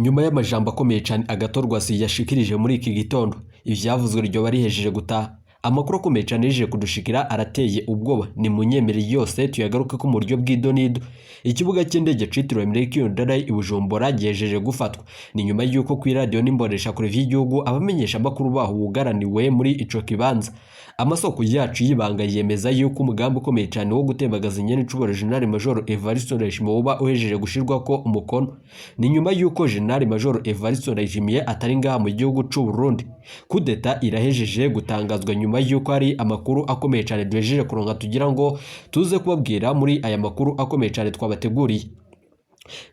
Nyuma y'amajambo akomeye cane Agathon Rwasa yashikirije muri iki gitondo, ivyavuzwe ryoba rihejeje gutaha. Amakuru akomeye cane yejeje kudushikira arateye ubwoba, ni munyemere yose tuyagarukeko mu buryo bw'idonido. Ikibuga c'indege citiriwe Melchior Ndadaye i Bujumbura gihejeje gufatwa. Ni nyuma y'uko kw'iradiyo n'imboneshakure vy'igihugu abamenyeshamakuru baho bugaraniwe muri ico kibanza. Amasoko yacu y'ibanga yemeza yuko umugambi ukomeye cane wo gutembagaza nyenicubahiro General Major Evariste Ndayishimiye woba uhejeje gushirwako umukono. Ni nyuma y'uko General Major Evariste Ndayishimiye atari ngaha mu gihugu c'u Burundi. Kudeta irahejeje gutangazwa nyuma y'uko hari amakuru akomeye cane duhejeje kuronka tugira ngo tuze kubabwira muri aya makuru akomeye cane twabateguriye.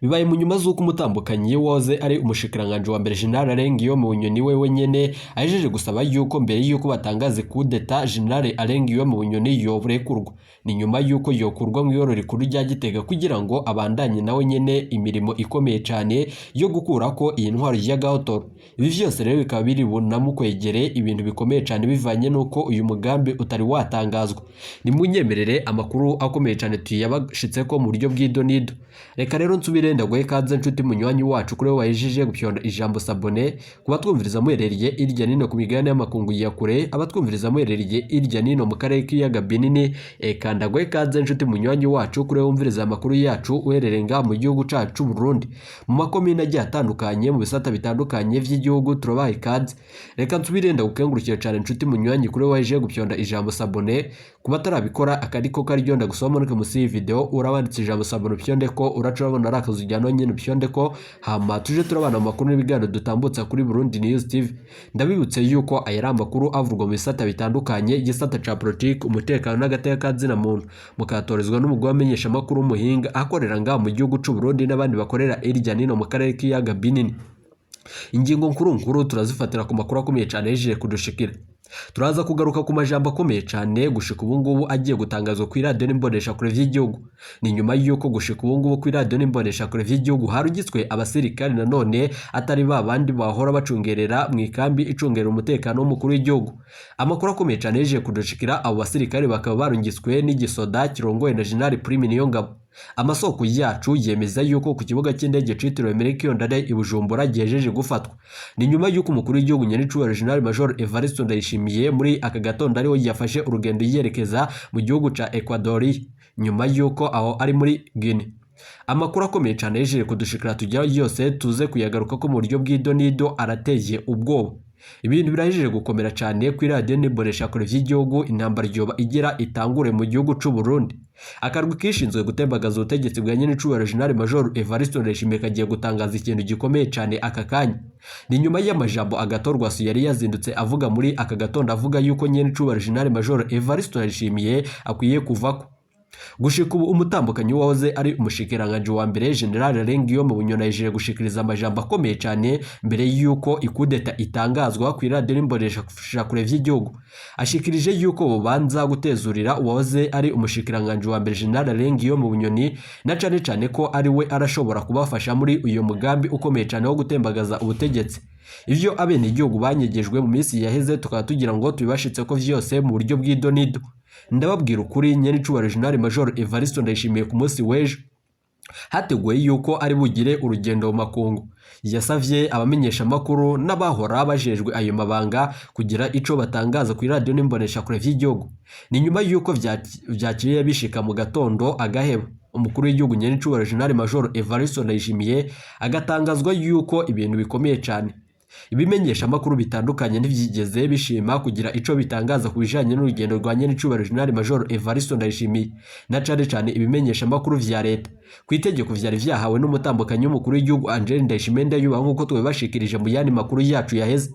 Bibaye mu nyuma z'uko umutambukanyi woze ari umushikiranganji wa mbere General Alain Guillaume Bunyoni wewe nyene ahejeje gusaba yuko mbere yuko batangaza kudeta General Alain Guillaume Bunyoni yorekurwa. Ni nyuma yuko yokurwa mu iyororo rikuru rya Gitega kugira ngo abandanye nawe nyene imirimo ikomeye cane yo gukurako iyi ntwaro y'agahotoro. Ibi vyose rero bikaba biri bunamukwegere ibintu bikomeye cane bivanye n'uko uyu mugambi utari watangazwa. Nimunyemerere amakuru akomeye cane tuyabashitseko mu buryo bw'idonido. Reka rero nsubire ndaguhe ikaze nshuti munywanyi wacu kuri we wahejeje gupyonda ijambo s'abonner, kubatwumviriza muherereye irya nino ku migabane y'amakungu ya kure, abatwumviriza muherereye irya nino mu karere k'ibiyaga binini, eka ndaguhe ikaze nshuti munywanyi wacu kuri we wumviriza amakuru yacu uherereye ngaha mu gihugu cacu c'u Burundi. Mu makomine agiye atandukanye, mu bisata bitandukanye vy'igihugu turabaha ikaze. Reka nsubire ndagukengurukire cane nshuti munywanyi kuri we wahejeje gupyonda ijambo s'abonner, ku batarabikora akariko karyo ndagusaba manuke musi y'iyi video urabanditse ijambo s'abonner upyonde ko uraca urabona ari akazu ujyana nyene upyonde ko hama tuje turabana mu makuru n'ibiganiro dutambutsa kuri Burundi News TV. Ndabibutse yuko aya ari amakuru avurwa mu bisata bitandukanye, igisata ca politiki, umutekano n'agateka ka zina muntu, mukatorezwa n'umugwi w'abamenyeshamakuru w'umuhinga akorera ngaha mu gihugu c'u Burundi n'abandi bakorera irya nino mu karere k'ibiyaga binini. Ingingo nkuru nkuru turazifatira ku makuru akomeye cane yejeje kudushikira. Turaza kugaruka ku majambo akomeye cane gushika ubu ngubu agiye gutangazwa kw'iradiyo n'imboneshakure vy'igihugu. Ni nyuma y'uko gushika ubu ngubu kw'iradiyo n'imboneshakure vy'igihugu harugitswe abasirikare nanone atari ba bandi bahora bacungerera mu ikambi icungerera umutekano w'umukuru w'igihugu. Amakuru akomeye cane yejeje kudushikira, abo basirikare bakaba barungitswe n'igisoda kirongowe na General Prime Niyongabo. Amasoko yacu yemeza yuko ku kibuga cy'indege citiriwe Melchior Ndadaye i Bujumbura gihejeje gufatwa. Ni nyuma y'uko umukuru w'igihugu nyenicubahiro General Major Evariste Ndayishimiye muri aka gatondo ariho yafashe urugendo yerekeza mu gihugu ca Ecuador, nyuma y'uko aho ari muri Guinea. Amakuru akomeye cane yejeje kudushikira tugeraho yose tuze kuyagaruka ko mu buryo bw'idonido arateye ubwoba. Ibintu birahejeje gukomera cane kw'iradiyo n'imboneshakure vy'igihugu, intambara yoba igira itangure mu gihugu c'u Burundi. Akarwi kishinzwe gutembagaza ubutegetsi bwa nyenicubahiro General Major Evariste Ndayishimiye kagiye gutangaza ikintu gikomeye cane aka kanya. Ni nyuma y'amajambo Agathon Rwasa yari yazindutse avuga muri aka gatondo avuga yuko nyenicubahiro General Major Evariste Ndayishimiye akwiye kuvako. Gushika ubu umutambukanyi wahoze ari umushikiranganji wa mbere General Alain Guillaume Bunyoni ahejeje gushikiriza amajambo akomeye cane mbere y'uko ikudeta itangazwa kw'iradiyo n'imboneshakure vy'igihugu. Ashikirije yuko bobanza gutezurira uwahoze ari umushikiranganji wa mbere General Alain Guillaume Bunyoni na cane cane ko ari we arashobora kubafasha muri uyo mugambi ukomeye cane wo gutembagaza ubutegetsi. Ivyo abenegihugu banyegejwe mu minsi yaheze tukaba tugira ngo tubibashitseko vyose mu buryo bw'idonido. Ndababwira ukuri nyenicubahiro General Major Evariste Ndayishimiye ku munsi w'ejo hateguwe yuko ari bugire urugendo mu makungu. Yasavye abamenyeshamakuru n'abahora bajejwe ayo mabanga kugira ico batangaza kw'iradiyo n'imboneshakure vy'igihugu. Ni nyuma y'uko vyakiriye bishika mu gatondo agaheba. Umukuru w'igihugu nyenicubahiro General Major Evariste Ndayishimiye agatangazwa yuko ibintu bikomeye cane. Ibimenyeshamakuru bitandukanye ntivyigeze bishima kugira ico bitangaza ku bijanye n'urugendo rwa nyenicubahiro General Major Evariste Ndayishimiye, na cane cane ibimenyeshamakuru vya leta. Kw'itegeko vyari vyahawe n'umutambukanyi w'umukuru w'igihugu Angel Ndayishimiye Ndayubaha nk'uko twabibashikirije mu yandi makuru yacu yaheze.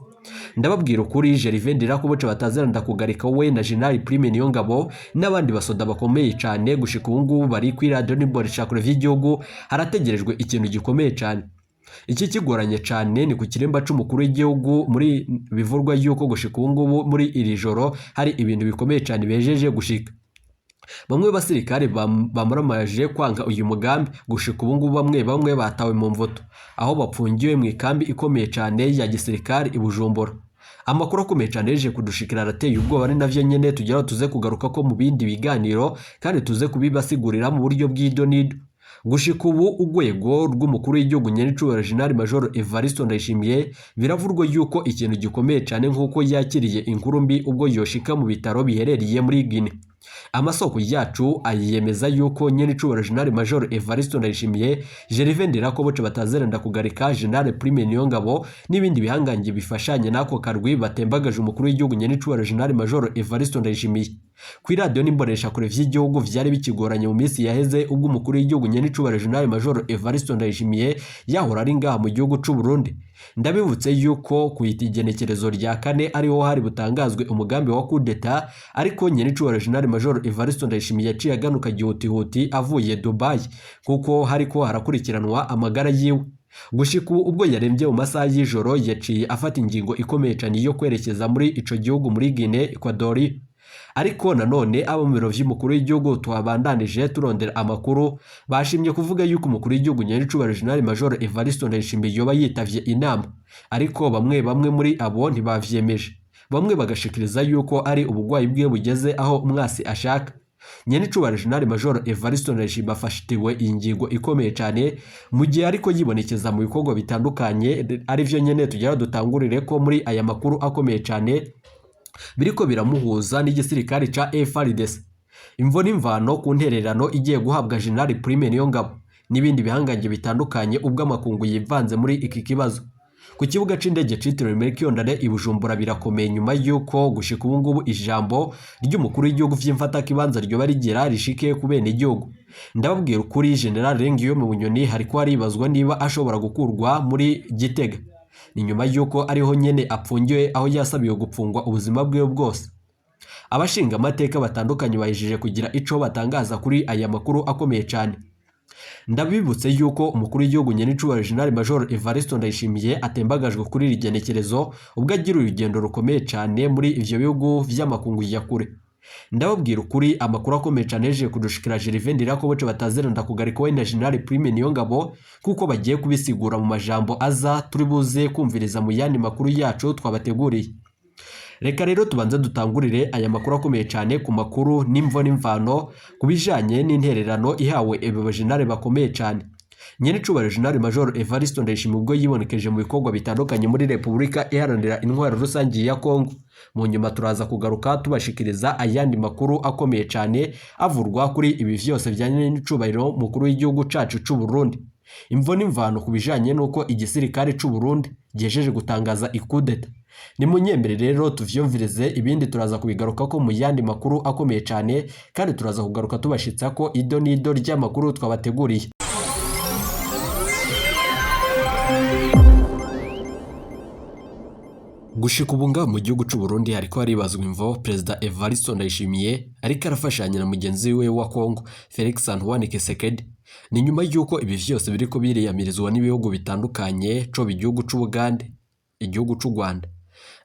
Ndababwira ukuri Gervais Ndirakobuca batazira ndakugarika we na General Prime Niyongabo n'abandi basoda bakomeye cane gushika ubu ngubu bari kw'iradiyo n'imboneshakure vy'igihugu harategerejwe ikintu gikomeye cane. Iki kigoranye cane ni ku kirimba c'umukuru w'igihugu muri bivurwa yuko gushika ubu ngubu muri iri joro hari ibintu bikomeye cane bejeje gushika. Bamwe basirikare bamuramaje kwanga uyu mugambi gushika ubu ngubu bamwe bamwe batawe mu mvuto aho bapfungiwe mu ikambi ikomeye cane ya gisirikare i Bujumbura. Amakuru akomeye cane yeje kudushikira arateye ubwoba ari navyo nyene tugira tuze kugaruka ko mu bindi biganiro kandi tuze kubibasigurira mu buryo bw'idonido. Gushika ubu urwego rw'umukuru w'igihugu nyenicubahiro General Major Evariste Ndayishimiye biravurwa yuko ikintu gikomeye cyane nk'uko yakiriye inkuru mbi ubwo yoshika mu bitaro biherereye muri Guinea. Amasoko yacu ayemeza yuko nyenicubahiro General Major Evariste Ndayishimiye, Gervais Ndirakobuca batazerenda kugarika, General Prime Niyongabo n'ibindi bihangange bifashanye n'ako karwi batembagaje umukuru w'igihugu nyenicubahiro General Major Evariste Ndayishimiye. Ku iradiyo n'imboneshakure vy'igihugu vyari bikigoranye mu minsi yaheze ubwo umukuru w'igihugu nyenicubahiro General Major Evariste Ndayishimiye yahora ari ngaha mu gihugu c'u Burundi. Ndabibutse yuko ku igenekerezo rya kane ariho hari butangazwe umugambi wa coup d'etat, ariko nyenicubahiro General Major Evariste Ndayishimiye yaciye aganuka gihutihuti avuye Dubai kuko hariko harakurikiranwa amagara yiwe. Gushika ubu ubwo yarembye mu masaha y'ijoro yaciye afata ingingo ikomeye cyane yo kwerekeza muri ico gihugu muri Guinea Equatorial. Ariko nanone abo mu biro vy'umukuru w'igihugu twabandanije turondera amakuru bashimye kuvuga yuko umukuru w'igihugu nyenicubahiro General Major Evariste Ndayishimiye yoba yitavye inama, ariko bamwe bamwe muri abo ntibavyemeje, bamwe bagashikiriza yuko ari ubugwayi bwe bugeze aho umwasi ashaka. Nyenicubahiro General Major Evariste Ndayishimiye afashitiwe iyi ngingo ikomeye cyane mu gihe ariko yibonekeza mu bikorwa bitandukanye, arivyo nyene tugera dutangurire ko muri aya makuru akomeye cyane biriko biramuhuza n'igisirikare ca FARDC. Imvo n'imvano ku ntererano igiye guhabwa General Prime Niyongabo n'ibindi bihangange bitandukanye ubwo amakungu yivanze muri iki kibazo. Ku kibuga c'indege citiriwe Melchior Ndadaye i Bujumbura birakomeye nyuma y'uko gushika ubu ngubu ijambo ry'umukuru w'igihugu vy'imfatakibanza ryoba rigira rishike ku bene igihugu. Ndababwira ukuri, General Guillaume Bunyoni hariko haribazwa niba ashobora gukurwa muri Gitega. Ni nyuma y'uko ariho nyene apfungiwe aho yasabiwe gupfungwa ubuzima bwiwe bwose. Abashinga amateka batandukanye bahejeje kugira ico batangaza kuri aya makuru akomeye cyane. Ndabibutse yuko umukuru w'igihugu nyenicubahiro General Major Evariste Ndayishimiye atembagajwe kuri iri genekerezo ubwo agira urugendo rukomeye cyane muri ivyo bihugu vy'amakungu ya kure. Ndababwira ukuri, amakuru akomeye cyane yeje kudushikira Gervais Ndirakobuca batazerenda kugarika we na General Prime Niyongabo kuko bagiye kubisigura mu majambo aza turi buze kumviriza mu yandi makuru yacu twabateguriye. Reka rero tubanze dutangurire aya makuru akomeye cyane ku makuru n'imvo n'imvano ku bijanye n'intererano ihawe abo bajenali bakomeye cyane. Nyenicubahiro General Major Evariste Ndayishimiye ubwo yibonekeje mu bikorwa bitandukanye muri Repubulika Iharanira Intwaro Rusange ya Kongo. Mu nyuma turaza kugaruka tubashikiriza ayandi makuru akomeye cyane avurwa kuri ibi vyose vya nyenicubahiro mukuru w'igihugu cacu c'u Burundi. Imvo n'imvano ku bijanye n'uko igisirikare c'u Burundi gihejeje gutangaza ikudeta. Ni munyembere rero tuvyumvirize, ibindi turaza kubigaruka ko mu yandi makuru akomeye cyane, kandi turaza kugaruka tubashitsa ko ido n'ido ry'amakuru twabateguriye. Gushika ubu ngaha mu gihugu c'u Burundi hariko haribazwa imvo Perezida Evariste Ndayishimiye ariko arafashanya na mugenzi we wa Kongo Felix Antoine Tshisekedi. Ni nyuma y'uko ibi vyose biriko biriyamirizwa n'ibihugu bitandukanye coba igihugu c'u Bugande, igihugu c'u Rwanda.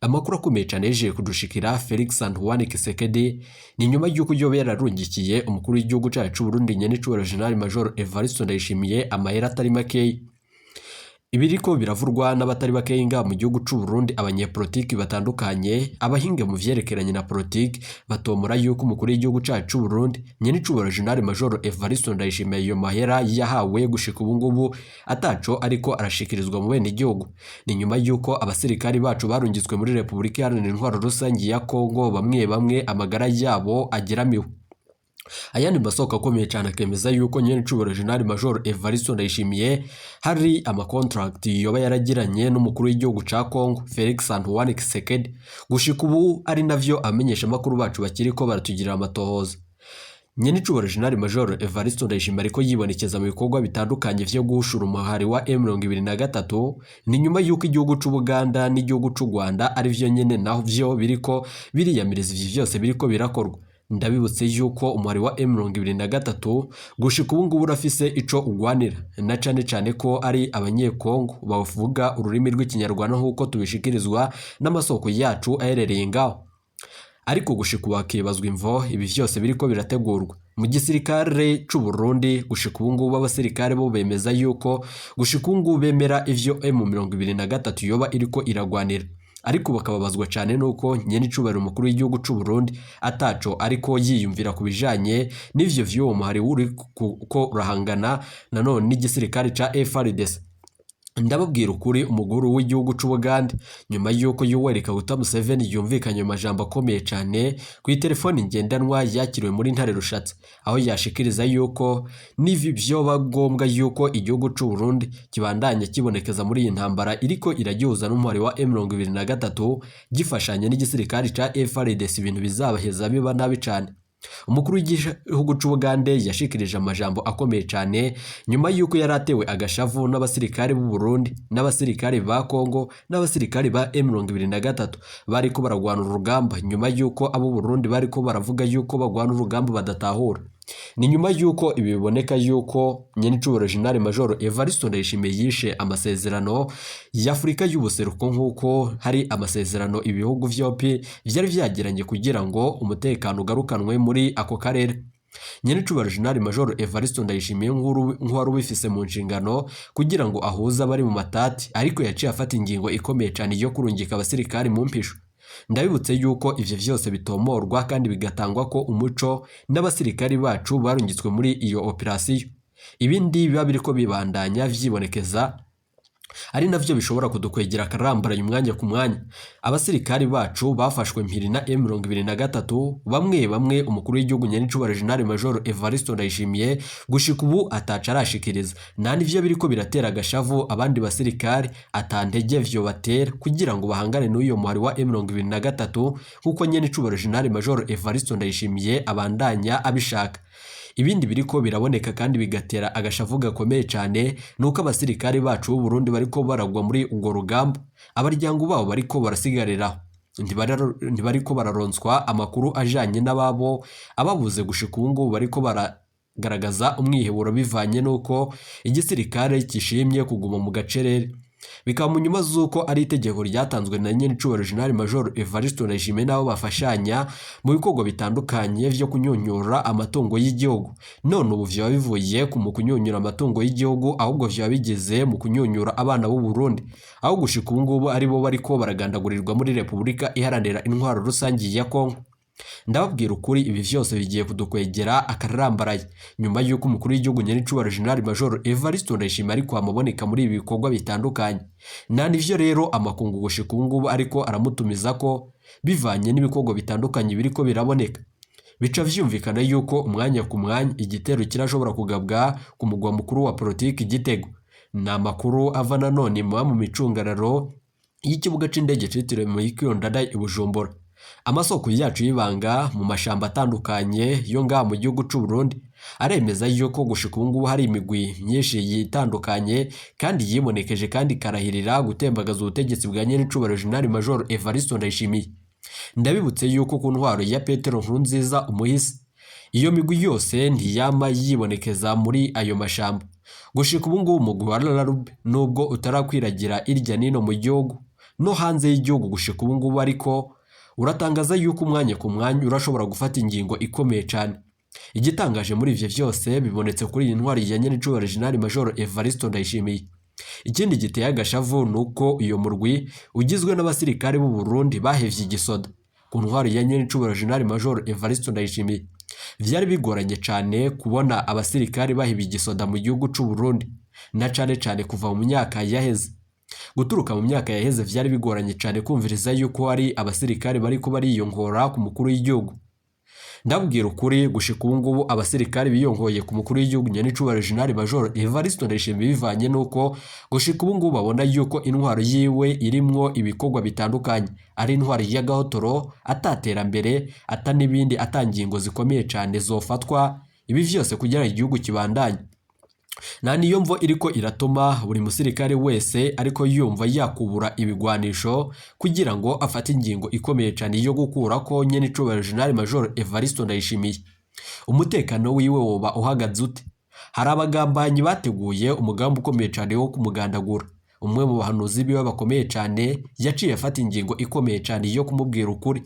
Amakuru akomeye cyane yejeje kudushikira Felix Antoine Tshisekedi ni nyuma y'uko yoba yararungikiye umukuru w'igihugu cacu c'u Burundi nyenicubahiro General Major Evariste Ndayishimiye amahera atari makeyi. Ibiriko biravurwa n'abatari bakeyi ngaha mu gihugu c'u Burundi, abanyepolitiki batandukanye, abahinga mu vyerekeranye na politiki batomora yuko umukuru w'igihugu cacu c'u Burundi nyenicubahiro General Major Evariste Ndayishimiye ayo mahera yahawe gushika ubu ngubu ataco ariko arashikirizwa mu bene igihugu. Ni nyuma y'uko abasirikari bacu barungitswe muri Repubulika Iharanira Intwaro Rusange ya Kongo bamwe bamwe amagara yabo ageramiwe. Ayandi masoko akomeye cyane akemeza yuko nyenicubahiro General Major Evariste Ndayishimiye hari amakontrakt yoba yaragiranye n'umukuru w'igihugu ca Kongo Felix Antoine Tshisekedi. Gushika ubu ari navyo amenyesha amakuru bacu bakiriko baratugirira amatohoza. Nyenicubahiro General Major Evariste Ndayishimiye ariko yibonekeza mu bikorwa bitandukanye vyo guhushura umuhari wa M23. Ni nyuma y'uko igihugu c'u Buganda n'igihugu c'u Rwanda ari vyo nyene navyo biriko biriyamiriza ivyo vyose biriko birakorwa. Ndabibutse yuko umuhari wa M23 gushika ubu ngubu urafise ico ugwanira, na cane cane ko ari abanyekongo bavuga ururimi rw'ikinyarwanda nk'uko tubishikirizwa n'amasoko yacu aherereye ngaho. Ariko gushika ubu hakibazwa imvo ibi vyose biriko birategurwa mu gisirikare c'u Burundi. Gushika ubu ngubu abasirikare bo bemeza yuko gushika ubu ngubu bemera ivyo M23 yoba iriko iragwanira. Ariko bakababazwa cane nuko nyenicubahiro umukuru w'igihugu c'u Burundi ataco ariko yiyumvira ku bijanye n'ivyo vy'uwo muhari uri ko urahangana nanone n'igisirikare ca FARDC. Ndababwira ukuri, umukuru w'igihugu c'Ubugande, nyuma y'uko Yoweri Kaguta Museveni yumvikanye mu majambo akomeye cane ku itelefoni ngendanwa yakiriwe muri Ntare Rushatsi, aho yashikiriza yuko n'ivi vyoba ngombwa yuko igihugu c'u Burundi kibandanya kibonekeza muri iyi ntambara iriko iragihuza n'umuhari wa M23 gifashanya n'igisirikare ca FARDC, ibintu bizabaheza biba nabi cane. Umukuru w'igihugu c'Ubugande yashikirije amajambo akomeye cane nyuma y'uko yari atewe agashavu n'abasirikare b'u Burundi, n'abasirikare ba Congo, n'abasirikare ba M23 bariko baragwana urugamba, nyuma y'uko abo Burundi bariko baravuga yuko bagwana urugamba badatahura. Ni nyuma y'uko ibi biboneka yuko nyenicubahiro General Major Evariste Ndayishimiye yishe amasezerano y'Afurika y'ubuseruko, nk'uko hari amasezerano ibihugu vyompi vyari vyagiranye kugira ngo umutekano ugarukanwe muri ako karere. Nyenicubahiro General Major Evariste Ndayishimiye nk'uwari ubifise mu nshingano kugira ngo ahuze abari mu matati, ariko yaciye afata ingingo ikomeye cane yo kurungika abasirikari mu mpisho. Ndabibutse yuko ivyo vyose bitomorwa kandi bigatangwa ko umuco n'abasirikari bacu barungitswe muri iyo operasiyo. Ibindi biba biriko bibandanya vyibonekeza ari navyo bishobora kudukwegera akarambaraye umwanya ku mwanya. Abasirikari bacu bafashwe mpiri na M23 bamwe bamwe umukuru w'igihugu nyenicubahiro General Major Evariste Ndayishimiye gushika ubu ataca arashikiriza. Nta nivyo biriko biratera agashavu abandi basirikari atantege vyo batera kugira ngo bahangane n'uyo muhari wa M23 nkuko nyenicubahiro General Major Evariste Ndayishimiye abandanya abishaka. Ibindi biriko biraboneka kandi bigatera agashavu gakomeye cane nuko abasirikare bacu b'u Burundi bariko baragwa muri urwo rugamba, abaryango babo bariko barasigariraho, ntibariko bararonswa amakuru ajanye n'ababo ababuze gushika ubu ngubu bariko baragaragaza umwiheburo bivanye n'uko igisirikare kishimye kuguma mu gacerere. Bikaba mu nyuma z'uko ari itegeko ryatanzwe na nyenicubahiro General Major Evariste Ndayishimiye n'abo bafashanya mu bikorwa bitandukanye vyo kunyunyura amatungo y'igihugu. None ubu vyoba bivuye mu kunyunyura amatungo y'igihugu, ahubwo vyoba bigeze mu kunyunyura abana b'u Burundi, aho gushika ubu ngubu aribo bariko baragandagurirwa muri Repubulika Iharanira Intwaro Rusangi ya Kongo. Ndababwira ukuri, ibi vyose bigiye kudukwegera akarambaraye nyuma y'uko umukuru w'igihugu nyenicubahiro General Major Evariste Ndayishimiye ariko amaboneka muri ibi bikorwa bitandukanye. Nta nivyo rero amakungu gushika ubu ngubu ariko aramutumiza ko bivanye n'ibikorwa bitandukanye biriko biraboneka. Bica vyumvikana yuko umwanya ku mwanya igitero kirashobora kugabwa ku mugwa mukuru wa politiki Gitego. Ni amakuru ava nanone mu micungararo y'ikibuga c'indege citiriwe Melchior Ndadaye i Bujumbura. Amasoko yacu y'ibanga mu mashamba atandukanye yo ngaha mu gihugu c'u Burundi aremeza yuko gushika ubu ngubu hari imigwi myinshi yitandukanye kandi yibonekeje kandi ikarahirira gutembagaza ubutegetsi bwa nyenicubahiro General Major Evariste Ndayishimiye. Ndabibutse yuko ku ntwaro ya Petero Nkurunziza umuhisi, iyo migwi yose ntiyama yibonekeza muri ayo mashamba. Gushika ubu ngubu umugwi wa RARB nubwo utarakwiragira irya nino mu gihugu no hanze y'igihugu gushika ubu ngubu, ariko uratangaza yuko umwanya ku mwanya urashobora gufata ingingo ikomeye cane. Igitangaje muri ivyo vyose bibonetse kuri iyi ntwari ya nyenicubahiro General Major Evariste Ndayishimiye. Ikindi giteye agashavu nuko uyo murwi ugizwe n'abasirikare b'u Burundi bahevye igisoda ku ntwari ya nyenicubahiro General Major Evariste Ndayishimiye. Vyari bigoranye cane kubona abasirikare baheba igisoda mu gihugu c'u Burundi, na cane cane kuva mu myaka yaheze. Guturuka mu myaka yaheze vyari bigoranye cane kumviriza yuko hari abasirikare bariko bariyongora ku mukuru w'igihugu. Ndabwira ukuri, gushika ubu ngubu abasirikare biyongoye ku mukuru w'igihugu nyenicubahiro General Major Evariste Ndayishimiye bivanye nuko gushika ubu ngubu babona yuko intwaro yiwe irimwo ibikorwa bitandukanye, ari intwaro y'agahotoro, ataterambere, ata n'ibindi, ata ngingo zikomeye cane zofatwa, ibi vyose kugira ngo igihugu kibandanye. Nta niyo mvo iriko iratuma buri musirikare wese ariko yumva yakubura ibigwanisho kugira ngo afate ingingo ikomeye cane yo gukura ko nyenicubahiro General Major Evariste Ndayishimiye. Umutekano wiwe woba uhagaze ute? Hari abagambanyi bateguye umugambi ukomeye cane wo kumugandagura. Umwe mu bahanuzi biwe bakomeye cane yaciye afata ingingo ikomeye cane yo kumubwira ukuri.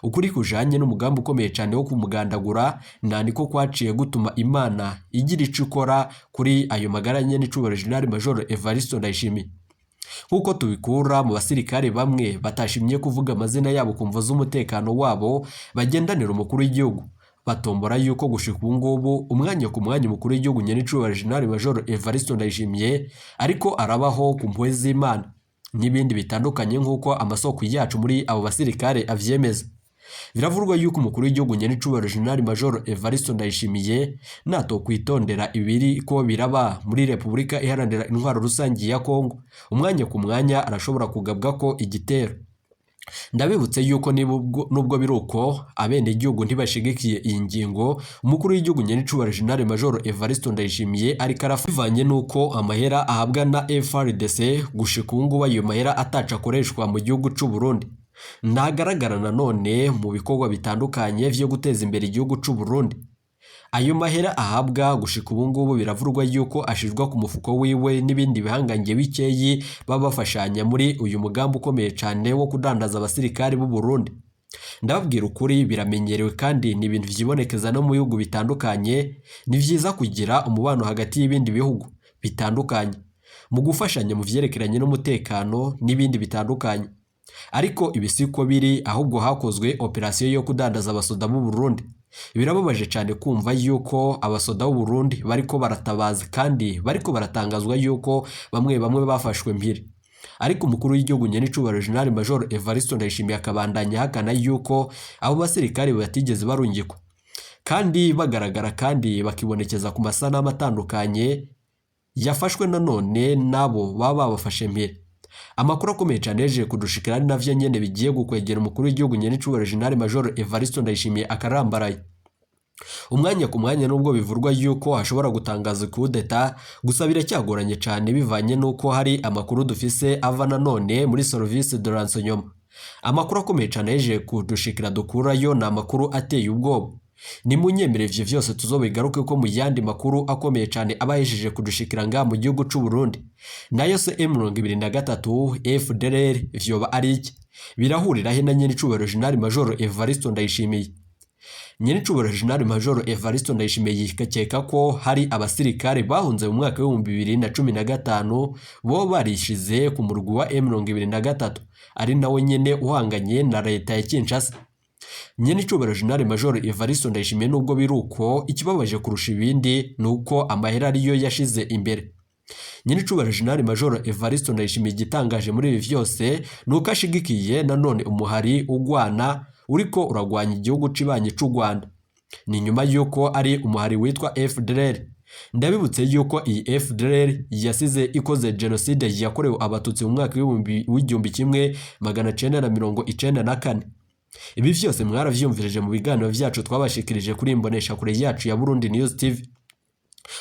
Ukuri kujanye n'umugambi ukomeye cane wo kumugandagura, nta niko kwaciye gutuma Imana igira ico ikora kuri ayo magara nyenicubahiro General Major Evariste Ndayishimiye. Nk'uko tubikura mu basirikare bamwe batashimye kuvuga amazina yabo ku mvo z'umutekano wabo, bagendanira umukuru w'igihugu, batombora yuko gushika ubu ngubu umwanya ku mwanya umukuru w'igihugu nyenicubahiro General Major Evariste Ndayishimiye ariko arabaho ku mpuhwe z'Imana n'ibindi bitandukanye, nk'uko amasoko yacu muri abo basirikare avyemeza. Biravurwa yuko umukuru w'igihugu nyenicubahiro General Major Evariste Ndayishimiye natokwitondera ibiri ko biraba muri Repubulika Iharanira Intwaro Rusange ya Kongo, umwanya ku mwanya arashobora kugabwa ko igitero. Ndabibutse yuko nubwo biri uko abenegihugu ntibashigikiye iyi ngingo umukuru w'igihugu nyenicubahiro General Major Evariste Ndayishimiye ariko arafivanye nuko amahera ahabwa na FARDC gushika ubu ngubu ayo mahera ataca akoreshwa mu gihugu c'u Burundi. Ntagaragara nanone mu bikorwa bitandukanye vyo guteza imbere igihugu c'u Burundi. Ayo mahera ahabwa gushika ubu ngubu biravurwa yuko ashirwa ku mufuko wiwe n'ibindi bihangange bikeyi baba bafashanya muri uyu mugambi ukomeye cane wo kudandaza abasirikare b'u Burundi. Ndababwira ukuri, biramenyerewe kandi ni ibintu vyibonekeza no mu bihugu bitandukanye. Ni vyiza kugira umubano hagati y'ibindi bihugu bitandukanye mu gufashanya mu vyerekeranye n'umutekano n'ibindi bitandukanye, ariko ibi siko biri, ahubwo hakozwe operasiyo yo kudandaza abasoda b'u Burundi. Birababaje cyane kumva yuko abasoda b'u Burundi bariko baratabaza kandi bariko baratangazwa yuko bamwe bamwe bafashwe mpiri, ariko umukuru w'igihugu nyenicubahiro General Major Evariste Ndayishimiye akabandanya ahakana yuko abo basirikare batigeze barungikwa kandi bagaragara kandi bakibonekeza ku masanamu atandukanye yafashwe nanone nabo baba babafashe mpiri. Amakuru akomeye cyane yaje kudushikira ari navyo nyene bigiye gukwegera umukuru w'igihugu nyenicubahiro General Major Evariste Ndayishimiye akarambaraye umwanya ku mwanya, nubwo bivurwa yuko hashobora gutangaza kudeta, gusa biracyagoranye cyane bivanye nuko hari amakuru dufise ava nanone muri service de renseignement. Amakuru akomeye cyane yaje kudushikira dukurayo ni amakuru ateye ubwoba. Ni munyemere ivyo vyose tuzobigaruke ko mu yandi makuru akomeye cyane aba yejeje kudushikira nga mu gihugu c'u Burundi. Nayo se M23 FDLR vyoba ari iki? Birahurira he na nyenicubahiro General Major Evariste Ndayishimiye? Nyenicubahiro General Major Evariste Ndayishimiye yikekeka ko hari abasirikare bahunze mu mwaka w'ibihumbi bibiri na cumi na gatanu bo barishize ku murwi wa M23 ari nawe nyene uhanganye na leta ya Kinshasa. Nyenicubahiro General Major Evariste Ndayishimiye nubwo biri uko, ikibabaje kurusha ibindi ni uko amahera ariyo yashize imbere. Nyenicubahiro General Major Evariste Ndayishimiye igitangaje muri ibi vyose ni uko ashigikiye nanone umuhari ugwana uriko uragwanya igihugu cibanyi c'u Rwanda. Ni nyuma yuko ari umuhari witwa FDLR. Ndabibutse yuko iyi FDLR yasize ikoze genocide yakorewe abatutsi mu mwaka w'1994. Ibi vyose mwaravyumvirije mu biganiro vyacu twabashikirije kuri imbonesha kure yacu ya Burundi News TV.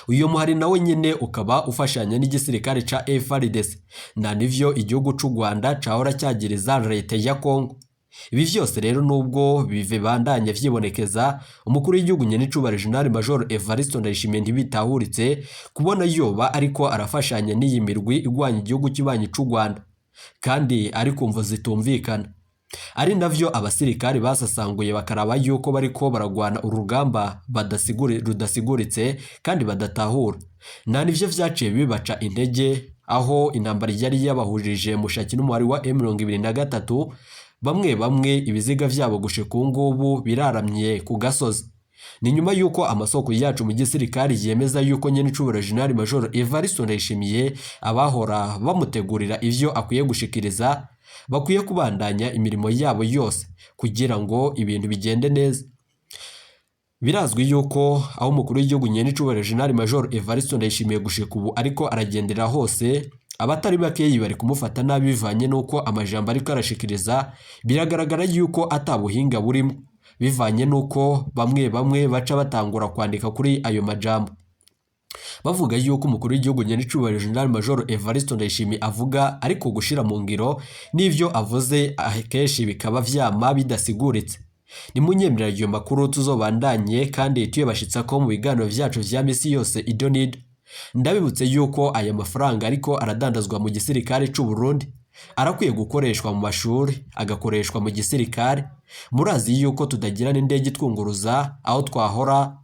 Uyu muhari nawe nyene ukaba ufashanya n'igisirikare ca FARDC na nivyo igihugu c'u Rwanda cahora cyagiriza leta ya Kongo. Ibi vyose rero nubwo bive bandanye vyibonekeza, umukuru w'igihugu nyenicubahiro General Major Evariste Ndayishimiye ntibitahuritse kubona yoba ariko arafashanya n'iyi mirwi igwanya igihugu kibanyi c'u Rwanda kandi ari kumvo zitumvikana. Ari navyo abasirikare basasanguye bakaraba yuko bariko baragwana urugamba rudasiguritse kandi badatahura. Na nivyo vyaciye bibaca intege aho intambara yari yabahujije Mushaki n'umuhari wa M23, bamwe bamwe ibiziga vyabo gushika ubu ngubu biraramye ku gasozi. Ni nyuma yuko amasoko yacu mu gisirikare yemeza yuko nyenicubahiro General Major Evariste Ndayishimiye abahora bamutegurira ivyo akwiye gushikiriza bakwiye kubandanya imirimo yabo yose kugira ngo ibintu bigende neza. Birazwi yuko aho umukuru w'igihugu nyenicubahiro General Major Evariste Ndayishimiye gushika ubu ariko aragendera hose, abatari bakeyi bari kumufata nabi bivanye nuko amajambo ariko arashikiriza biragaragara yuko atabuhinga burimo, bivanye nuko bamwe bamwe baca batangura kwandika kuri ayo majambo bavuga yuko umukuru w'igihugu nyenicubahiro General Major Evariste Ndayishimiye avuga ariko gushira mu ngiro n'ivyo avuze akenshi bikaba vyama bidasiguritse. Ni munyemerera ayo makuru tuzobandanye kandi tuyabashitsa ko mu biganiro vyacu vya misi yose idonid. Ndabibutse yuko aya mafaranga ariko aradandazwa mu gisirikare c'u Burundi arakwiye gukoreshwa mu mashuri, agakoreshwa mu gisirikare. Murazi yuko tutagira n'indege twunguruza aho twahora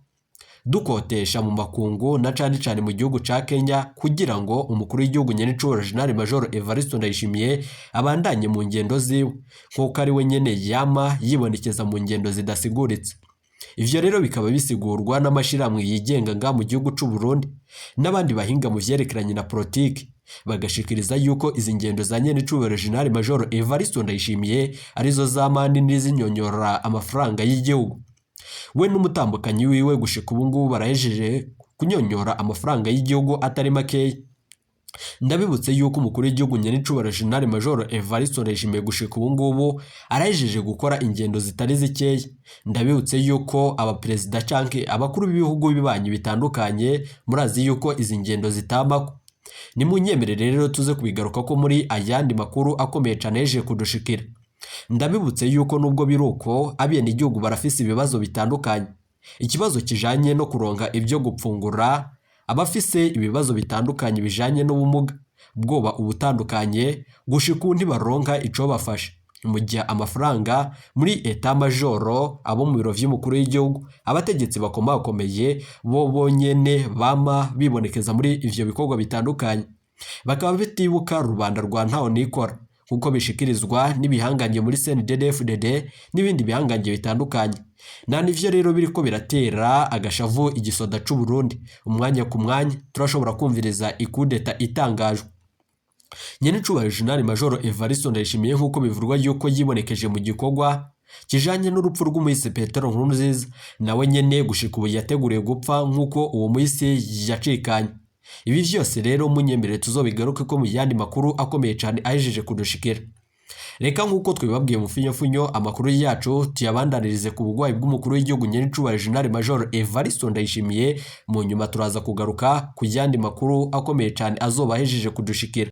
Dukotesha mu makungu na cane cane mu gihugu ca Kenya, kugira ngo umukuru w'igihugu nyenicubahiro General Major Evariste Ndayishimiye abandanye mu ngendo ziwe, nk'uko ari we nyene yama yibonekeza mu ngendo zidasiguritse. Ivyo rero bikaba bisigurwa n'amashirahamwe yigenga nga mu gihugu c'u Burundi n'abandi bahinga mu vyerekeranye na politiki, bagashikiriza yuko izi ngendo za nyenicubahiro General Major Evariste Ndayishimiye arizo zama n'izinyonyorora amafaranga y'igihugu. We n'umutambukanyi wiwe gushika ubu ngubu barahejeje kunyonyora amafaranga y'igihugu atari makeya. Ndabibutse yuko umukuru w'igihugu nyenicubahiro General Major Evariste Ndayishimiye gushika ubu ngubu arahejeje gukora ingendo zitari zikeya. Ndabibutse yuko abaperezida canke abakuru b'ibihugu bibanyi bitandukanye murazi yuko izi ngendo zitamako. Nimunyemerere rero tuze kubigaruka ko muri ayandi makuru akomeye cane yeje kudushikira. Ndabibutse yuko nubwo biruko abenegihugu barafise ibibazo bitandukanye. Ikibazo kijanye no kuronka ibyo gupfungura, abafise ibibazo bitandukanye bijanye n'ubumuga bwoba ubutandukanye, gushika ubu ntibaronka icobafasha. Mu gihe amafaranga muri état major, abo mu biro vy'umukuru w'igihugu, abategetsi bakomakomeye bo bonyene bama bibonekeza muri ivyo bikorwa bitandukanye, bakaba bitibuka rubanda rwa ntaho nikora, nkuko bishikirizwa n'ibihangange muri CNDD-FDD n'ibindi bihangange bitandukanye. Na nivyo rero biriko biratera agashavu igisoda c'u Burundi. Umwanya ku mwanya turashobora kumviriza ikudeta itangajwe. Nyenicubahiro General Major Evariste Ndayishimiye, nk'uko bivugwa yuko yibonekeje mu gikorwa kijanye n'urupfu rw'umuhisi Petero Nkurunziza, nawe nyene gushika ubu yateguriwe gupfa nk'uko uwo muhisi yacikanye. Ibi vyose rero munyemerere tuzobigaruke ko mu yandi makuru akomeye cane ahejeje kudushikira. Reka nk'uko twibabwiye mu funyofunyo amakuru yacu tuyabandanirize ku bugwayi bw'umukuru w'igihugu nyenicubahiro General Major Evariste Ndayishimiye. Mu nyuma turaza kugaruka ku yandi makuru akomeye cane azoba ahejeje kudushikira.